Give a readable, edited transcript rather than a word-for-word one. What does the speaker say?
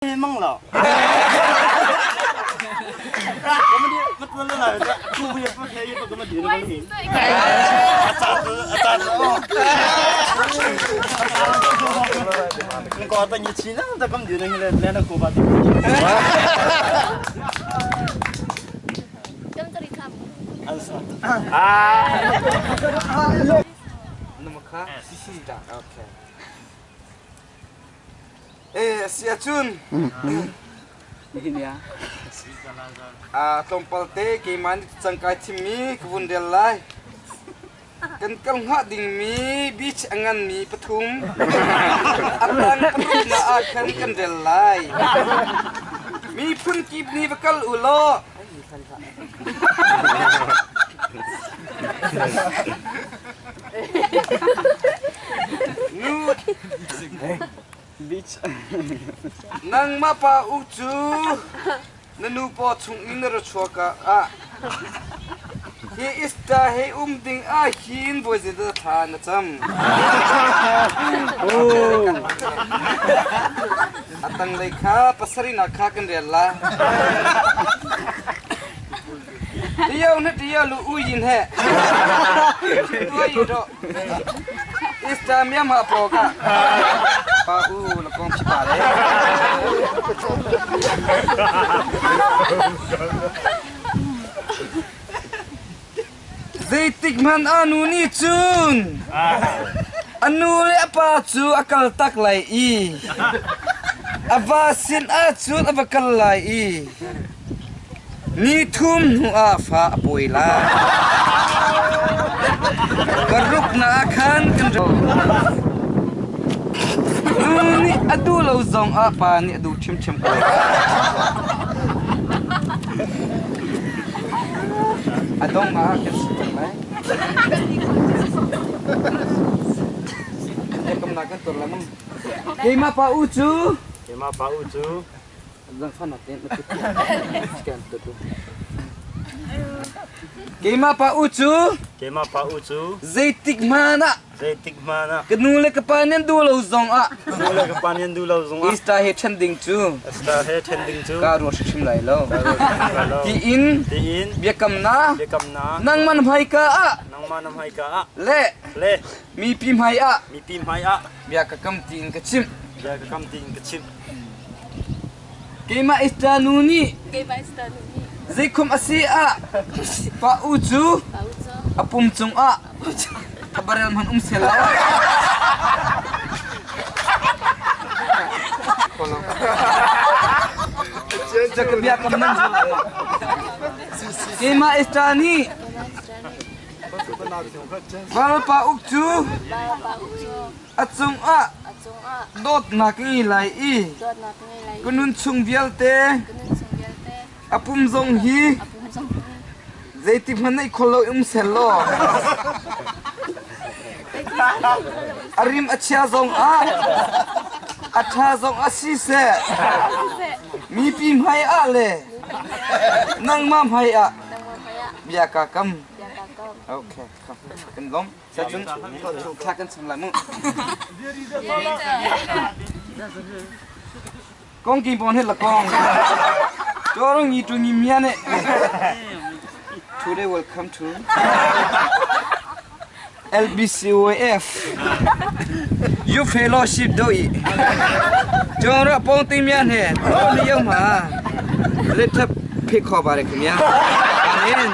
Mang lo. Eh, si ahcun tlawmpal te keimah nih cang kai thimmi ka vun rel lai. Kan kal hnga dingmi beach a nganmi pathum a tang pathumnak ah khan kan rel lai. Miphun kip nih va kal u law Nu Nangmah pa u cu na nu paw chung in na ra chuak ah hi Easter he um ding ah hin voi zeidah thla na cam. A tanglei kha pasarihnak kha kan rel la. Tiyo na tiyo lu u yin he. Tuai do. Ista miam ha po ka. Pa u la kong phi pa le. Zeitik hmanh ah nu nih cun a nu le a pa cu a kal tak lai i a va sin ah cun a va kal lai i ni thum hnu ah fa a pawi lai. Paruknak ah khan kan Nu nih a duh lo zong ah pa nih a duh ṭhiamṭhiam ko. A dong ah kan si cang lai. Biakamnak kan tuar lai Keimah pa u cu Keimah pa u cu Zangfahnak tein na kut scan tu. Keimah pa u cu Keimah pa u cu zeitik hmanh ah Zeitik hmanh ah ka nu le ka pa nan duh lo zong ah ka nu le ka pa nan duh lo zong ah Easter he ṭhen ding cu Easter he ṭhen ding cu ka ruat hrimhrim lai lo. Tiin tiin biakamnak biakamnak nangmah na hmaika ah nangmah na hmaika ah le le mipi hmai ah mipi hmai ah bia ka kam tiin ka chimh. Bia ka kam tiin ka chimh. Keimah Easter nu nih Keimah Easter nu nih zeikhum a si ah pa u cu pa u cu a pum cungah Thabarel hmanh um sel lo. Keimah Easter nih Valpa uk cu a cungah dawtnak ngei lai i ka nun chung vialte a pum zong hi Zeitik hmanh na i khol lo i um sel law a rim a chia zong ah a ṭha zong ah siseh mipi hmai ah le nangmah hmai ah bia kaa kam. Okay, kan lawm. Cun thla kan cham lai mu. Kong ki bon he la kong. Chorong ni tu ni mia ne. Today welcome to LBCOF You Fellowship doi. Chorong pong ti mia ne. To ni yong ma. Let thap phik kho ba re khmia. Amen.